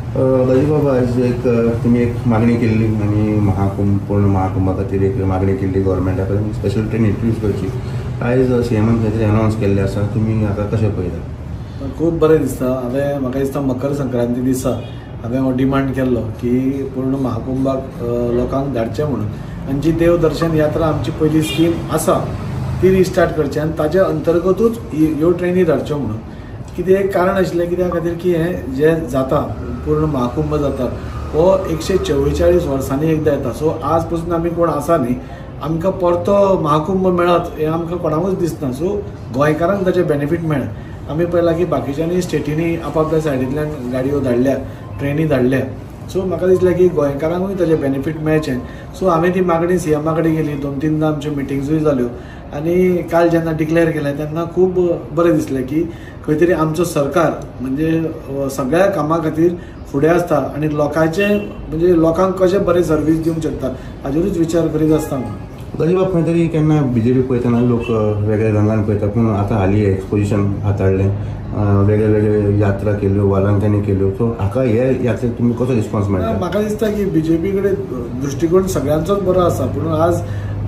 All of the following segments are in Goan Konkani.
गजू बाबा, आयज एक तुमी एक मागणी केल्ली आनी महाकुंभ, पूर्ण महाकुंभा खातीर एक मागणी केल्ली गव्हर्मेंटा कडेन स्पेशल ट्रेन इंट्रोड्यूस करची. आयज सीएमान खंय तरी अनावन्स केल्लें आसा, तुमी आतां कशें पळयता? खूब बरें दिसता. हांवें, म्हाका दिसता, मकर संक्रांती दिसा हांवें हो डिमांड केल्लो की पूर्ण महाकुंभाक लोकांक धाडचें म्हणून आनी जी देव दर्शन यात्रा आमची पयली स्कीम आसा ती रिस्टार्ट करची आनी ताच्या अंतर्गतूच ह्यो ट्रेनी धाडच्यो म्हणून. कितें एक कारण आशिल्लें कित्या खातीर की हें जें जाता, पूर्ण महाकुंभ जाता, हो 144 वर्सांनी एकदां येता. सो आज पसून आमी कोण आसा न्ही, आमकां परतो महाकुंभ मेळत हें आमकां कोणाकूच दिसना. सो गोंयकारांक ताचें बेनिफीट मेळ्ळें. आमी पळयलां की बाकीच्यांनी स्टेटींनी आपापल्या सायडींतल्यान गाडयो धाडल्या, ट्रेनी धाडल्या. सो म्हाका दिसलें की गोंयकारांकूय ताचें बेनिफीट मेळचें. सो हांवें ती मागणी सीएमा कडेन केली. दोन तिनदां आमच्यो मिटिंग्सूय जाल्यो आनी काल जेन्ना डिक्लेअर केलें तेन्ना खूब बरें दिसलें की खंय तरी आमचो सरकार म्हणजे सगळ्या कामां खातीर फुडें आसता आनी लोकांचे, म्हणजे लोकांक कशें बरें सर्वीस दिवंक शकता हाजेरूच विचार करीत आसता म्हणून. गजूबाब, खंय तरी केन्ना बीजेपी पळयतना लोक वेगळ्या रंगान पळयता, पूण आतां हालीं एक्सपोजिशन हाताळ्ळें, वेगळे वेगळे यात्रा केल्यो, वालांकांनी केल्यो, सो हाका हे यात्रेक तुमी कसो रिस्पॉन्स मेळटा? म्हाका दिसता की बीजेपी कडेन दृश्टिकोन सगळ्यांचोच बरो आसा, पूण आज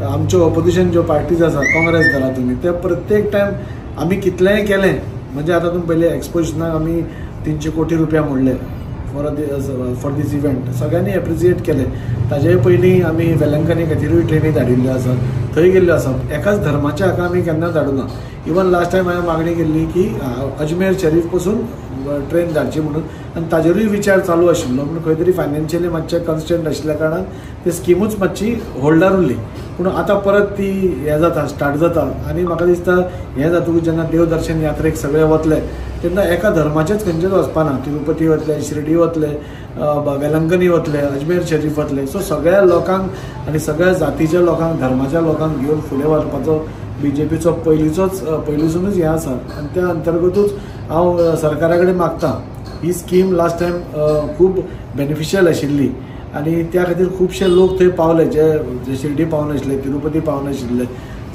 आमच्यो ऑपोजिशन ज्यो पार्टीज आसा, काँग्रेस धरा तुमी, ते प्रत्येक टायम आमी कितलेंय केलें, म्हणजे आतां तुमी पयलीं एक्सपोजिशनाक आमी 300 कोटी रुपया मोडले फॉर these event, सगळ्यांनी एप्रिसिएट केलें. ताजे पयलीं आमी वेलंकनी खातीरूय ट्रेनी धाडिल्ल्यो आसा, थंय गेल्ल्यो आसा. एकाच धर्माच्या हाका आमी केन्ना धाडूना. इवन लास्ट टायम हांवें मागणी केल्ली की अजमेर शरीफ पसून ट्रेन धाडची म्हणून आनी ताजेरूय विचार चालू आशिल्लो, पूण खंय तरी फायनान्शियली मातशें कन्स्टंट आशिल्ल्या कारणान ती स्किमूच मातशी होल्डार उरली. पूण आतां परत ती हें जाता, स्टार्ट जाता आनी म्हाका दिसता हें जातकूच जेन्ना देवदर्शन यात्रेक सगळे वतले तेन्ना एका धर्माचेच खंयचेच वचपाना. तिरुपती वतले, शिर्डी वतले, वेलंकनी वतले, अजमेर शरीफ वतले. सो सगळ्या लोकांक आनी सगळ्या जातीच्या लोकांक, धर्माच्या लोकांक घेवन फुडें वचपाचो बीजेपीचो पयलींसुनूच हें आसा आनी त्या अंतर्गतूच हांव सरकारा कडेन मागता. ही स्कीम लास्ट टायम खूब बेनिफिशियल आशिल्ली आनी त्या खातीर खुबशे लोक थंय पावले, जे जे शिर्डी पावनाशिल्ले, तिरुपती पावनाशिल्ले,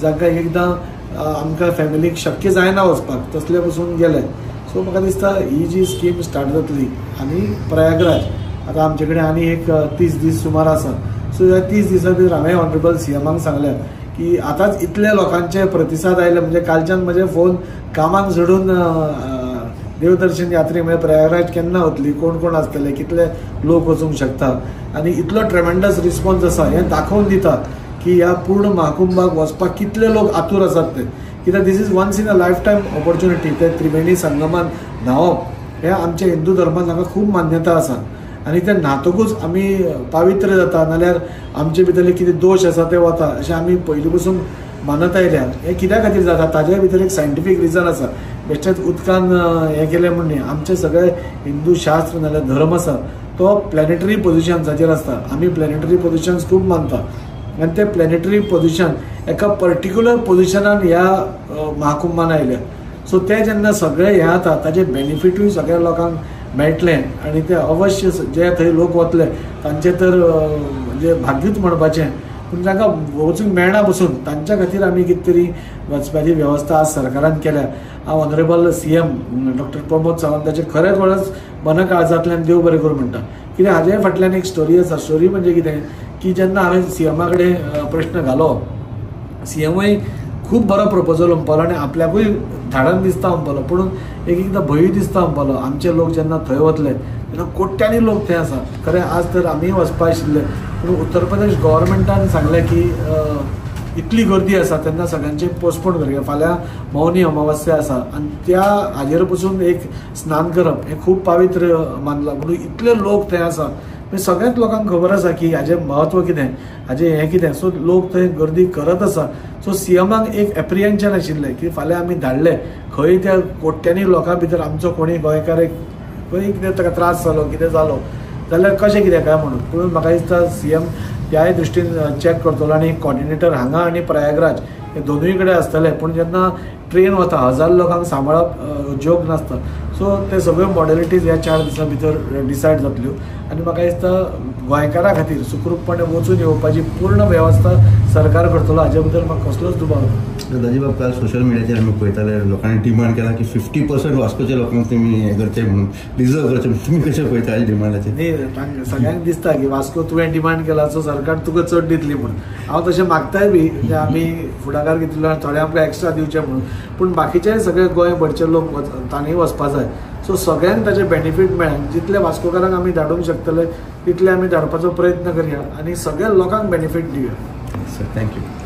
जांकां एक एकदां आमकां फॅमिलीक शक्य जायना वचपाक, तसले पसून गेले. सो म्हाका दिसता ही जी स्कीम स्टार्ट जातली आनी प्रयागराज आतां आमचे कडेन आनी एक 30 दीस सुमार आसा. सो ह्या 30 दिसां भितर हांवें ऑनरेबल सीएमाक सांगलें की आतांच इतले लोकांचे प्रतिसाद आयले, म्हणजे कालच्यान म्हजे फोन कामाक सोडून देवदर्शन यात्रे म्हणजे प्रयागराज केन्ना वतली, कोण कोण आसतले, कितले लोक वचूंक शकता आनी इतलो ट्रेमेंडस रिस्पॉन्स आसा, हें दाखोवन दिता की ह्या पूर्ण महाकुंभाक वचपाक कितले लोक आतूर आसात ते. कित्याक this is once in a life time opportunity. ते त्रिवेणी संगमान न्हांवप हें आमच्या हिंदू धर्मान हांगा खूब मान्यता आसा आनी ते न्हातकूच आमी पावित्र्य जाता, नाल्यार आमचे भितरले कितें दोश आसा ते वता अशें आमी पयलीं पसून मानत आयल्या. हें कित्या खातीर जाता ताजे भितर एक सायंटिफीक रिजन आसा. बेश्टेच उदकान हें केलें म्हूण न्ही. आमचे सगळे हिंदू शास्त्र नाल्यार धर्म आसा तो प्लॅनेटरी पोजिशन्साचेर आसता. आमी प्लॅनेटरी पोजिशन्स खूब मानता आनी ते प्लॅनेटरी पोजिशन एका पर्टिक्युलर पोजिशनान ह्या महाकुंभान आयल्या. सो ते जेन्ना सगळे हें जाता ताजे बेनिफिटूय सगळ्या लोकांक मेळटलें आनी ते अवश्य जे थंय लोक वतले तांचें तर म्हणजे भाग्यूच म्हणपाचें. पूण तांकां वचूंक मेळना पसून, तांच्या खातीर आमी कितें तरी वचपाची वेवस्था आज सरकारान केल्या. हांव ऑनरेबल सीएम डॉक्टर प्रमोद सावंताचें खरें खरेंच मना काळजांतल्यान देव बरें करूं म्हणटा. कित्याक हाजे फाटल्यान एक स्टोरी आसा. स्टोरी म्हणजे कितें की जेन्ना हांवें सीएमा कडेन प्रश्न घालो, सीएमूय खूब बरो प्रपोजल म्हणपालो आनी आपल्याकूय धाडन दिसता म्हणपालो, पूण एक एकदां भंयूय दिसता म्हणपालो. आमचे लोक जेन्ना थंय वतले तेन्ना कोट्यांनी लोक थंय आसा. खरें आज तर आमीय वचपा आशिल्ले, पूण उत्तर प्रदेश गव्हर्मेंटान सांगलें की इतली गर्दी आसा तेन्ना सगळ्यांचें पोस्टपोन करया. फाल्यां मौनी अमावस्या आसा आनी त्या हाजेर पसून एक स्नान करप हें खूब पावित्र्य मानलां, म्हणून इतले लोक थंय आसा. म्हणजे सगळ्याच लोकांक खबर आसा की हाजें म्हत्व कितें, हाजें हें कितें. सो लोक थंय गर्दी करत आसा. सो सीएमाक एक एप्रिहेन्शन आशिल्लें की फाल्यां आमी धाडले खंय त्या कोट्यांनी लोकां भितर आमचो कोणूय गोंयकार एक खंय कितें ताका त्रास जालो, कितें जालो जाल्यार कशें कितें काय म्हणून. पूण म्हाका दिसता सीएम त्याय दृश्टीन चॅक करतलो आनी कॉर्डिनेटर हांगा आनी प्रयागराज हे दोनूय कडेन आसतले. पूण जेन्ना ट्रेन वता 1000 लोकांक सांबाळप जोक नासता. सो ते सगळ्यो मॉडेलिटीज ह्या 4 दिसां भितर डिसायड जातल्यो आनी म्हाका दिसता गोंयकारां खातीर सुखरूपपणे वचून येवपाची पूर्ण वेवस्था सरकार करतलो हाजे बद्दल म्हाका कसलोच दुबाव ना. दाजीबाब, काल सोशल मिडियाचेर आमी पळयताले लोकांनी डिमांड केला की 50% वास्कोच्या लोकांक तुमी हें करचें म्हणून, रिजर्व करचें म्हणून. तुमी कशें पळयता ह्या डिमांडाचेर? न्ही, सगळ्यांक दिसता की वास्को तुवें डिमांड केला सो सरकार तुका चड दितली म्हणून. हांव तशें मागताय बी, म्हणजे आमी फुडाकार घेतिल्लो थोडे आमकां एक्स्ट्रा दिवचें म्हणून, पूण बाकीचे सगळे गोंयभरचे लोक तांणी वचपा जाय. सो सगळ्यांक ताचे बेनिफीट मेळ्ळें. जितले वास्कोकारांक आमी धाडूंक शकतले तितले आमी धाडपाचो प्रयत्न करया आनी सगळ्या लोकांक बेनिफीट दिवया. Sir, thank you.